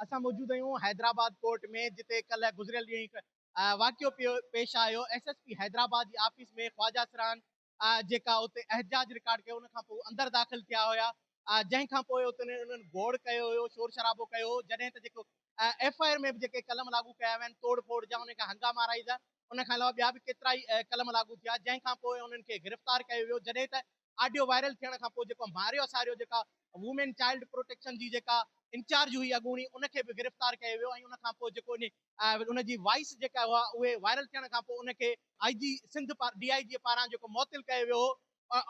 اسان موجود آهيون حيدرآباد ڪورٽ ۾ جتي ڪلهه گذريل ڏينهن هڪ واقعو پيو پيش آيو ايس ايس پي حيدرآباد جي آفيس ۾ خواجه سران جيڪا اتي احتجاج رڪارڊ ڪيو ان کان پوء اندر داخل ٿيا هيا جنهن کان پوء اتي انهن گوڙ ڪيو هيو شور شرابو ڪيو هو جڏهن ته جيڪو ايف I R ۾ به جيڪي قلم لاڳو ڪيا ويا آهن توڙ ڦوڙ جا ان کان هنگاما آرائي جا ان کان علاوه ٻيا به ڪيترائي قلم لاڳو ٿيا جنهن کان پوء انهن کي گرفتار ڪيو ويو جڏهن ته آڊيو وائرل ٿيڻ کان پوء جيڪو ماريو ساريو جيڪا وومين چائلڊ پروٽيڪشن جي جيڪا انچارج هئي اڳوڻي ان کي به گرفتار ڪيو ويو ۽ ان کان پوء جيڪو ان جي وائس جيڪا هئا اهي وائرل ٿيڻ کان پوء ان کي آء جي سنڌ ڊي I جي پاران جيڪو معطل ڪيو ويو هو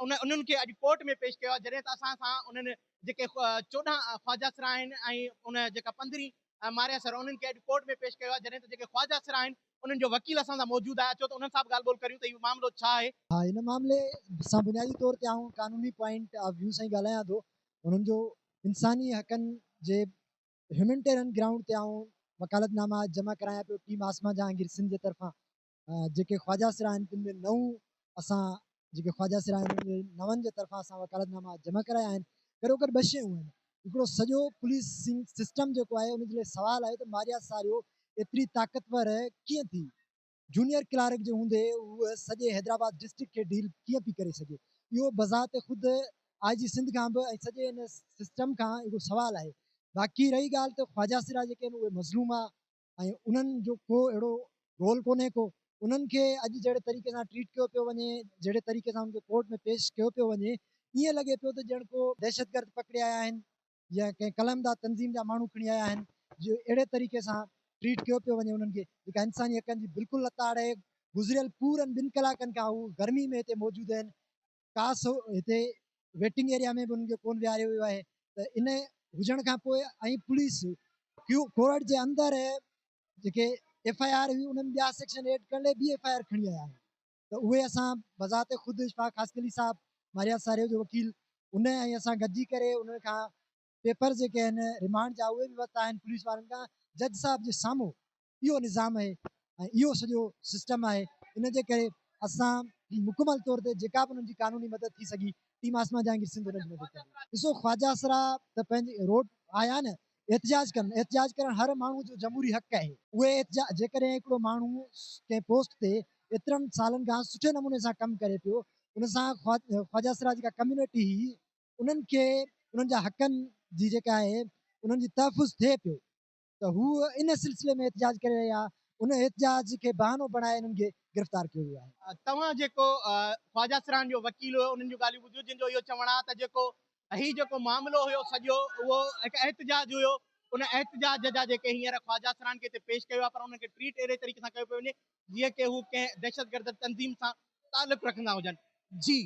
ان انهن کي اڄ ڪورٽ ۾ پيش ڪيو آهي جڏهن ته اسان سان انهن جيڪي 14 خواجه سرا آهن ۽ ان جيڪا 15 ماريا سر انهن کي اڄ ڪورٽ ۾ پيش ڪيو آهي جڏهن ته جيڪي خواجه سرا آهن انهن جو وڪيل اسان سان موجود آهي اچو ته انهن سان به ڳالهه ٻولهه ڪريون ته اهو معاملو ڇا آهي. ها ان معاملي سان بنيادي طور تي آئون قانوني پوائنٽ آف ويو سان ئي ڳالهايان ٿو انهن جو انساني حقن جي هيومنٽيرين گرائونڊ تي آئون وڪالت ناما جمع ڪرايان پيو ٽيم عاصمه جهانگير سنڌ جي طرفان جيڪي خواجه سرا آهن تن ۾ نئون اسان جيڪي خواجه سرا آهن انهن جي نون جي طرفان اسان وڪالت ناما جمع ڪرايا آهن گڏوگڏ ٻه شيون آهن هڪڙو سڄو پوليسنگ سسٽم جيڪو آهي ان جي لاء سوال آهي ته ماريا ساريو ايتري طاقتور ڪيئن ٿي جونيئر ڪلارڪ جي هوندي هوء سڄي حيدرآباد ڊسٽرڪٽ کي ڊيل ڪيئن پئي ڪري سگهي اهو بذات خود آء جي سنڌ کان به ۽ سڄي ان سسٽم کان هڪڙو سوال آهي باقي رهي ڳالهه ته خواجه سرا جيڪي آهن اهي مظلوم ۽ انهن جو ڪو اهڙو رول ڪونهي ڪو انهن کي اڄ جهڙي طريقي سان ٽريٽ ڪيو پيو وڃي جهڙي طريقي سان انهن کي ڪورٽ ۾ پيش ڪيو پيو وڃي ائين لڳي پيو ته ڄڻ ڪو دهشتگرد پڪڙي آيا آهن يا ڪنهن قلمداد تنظيم جا ماڻهو کڻي آيا آهن جو اهڙي طريقي سان ٽريٽ ڪيو پيو وڃي انهن کي جيڪا انساني حقن جي بلڪل لتاڙ آهي گذريل پورن ٻن ڪلاڪن کان هو گرمي ۾ هتي موجود آهن ڪاس هتي ويٽنگ ايريا ۾ به انهن کي ڪونه ويهاريو ويو آهي ته ان هجڻ کان پوء ۽ پوليس ڪورٽ جي اندر جيڪي ايف I R هئي انهن ٻيا سيڪشن ايڊ ڪرڻ لاء ٻي ايف I R کڻي آيا آهن ته اهي اسان بذات خود اشفاق خاصخيلي صاحب ماريا ساريو جو وڪيل ان ۽ اسان گڏجي ڪري انهن کان پيپر جيڪي آهن ريمانڊ جا اهي به ورتا آهن پوليس وارن کان جج صاحب جي سامهون اهو نظام آهي ۽ اهو سڄو سسٽم آهي ان جي ڪري اسان مڪمل طور تي جيڪا به انهن جي قانوني مدد ٿي سگهي ٽيم عاصمه جهانگير سنڌ انهن جي مدد ڪندي. ڏسو خواجه سرا ته پنهنجي روڊ آيا نه احتجاج ڪن احتجاج ڪرڻ هر ماڻهو جو جمهوري حق آهي اهي احتجاج جيڪڏهن هڪڙو ماڻهو ڪنهن پوسٽ تي ايترن سالن کان سٺي نموني سان ڪم ڪري پيو ان سان خواجه سرا جيڪا ڪميونٽي هئي انهن کي انهن جا حقن جي جيڪا آهي انهن جي تحفظ ٿئي پيو ته هو ان سلسلي ۾ احتجاج ڪري رهيا، ان احتجاج کي بهانو بڻائي انهن کي گرفتار ڪيو ويو آهي. توهان جيڪو خواجه سران جو وڪيل هيو انهن جون ڳالهيون ٻڌيون جن جو اهو چوڻ آهي ته جيڪو هي جيڪو معاملو هيو سڄو اهو هڪ احتجاج هيو ان احتجاج جا جيڪي هينئر خواجه سران کي هتي پيش ڪيو آهي پر انهن کي ٽريٽ اهڙي طريقي سان ڪيو پيو وڃي جيئن ڪي هو ڪنهن دهشتگرد تنظيم سان تعلق رکندا هجن جي.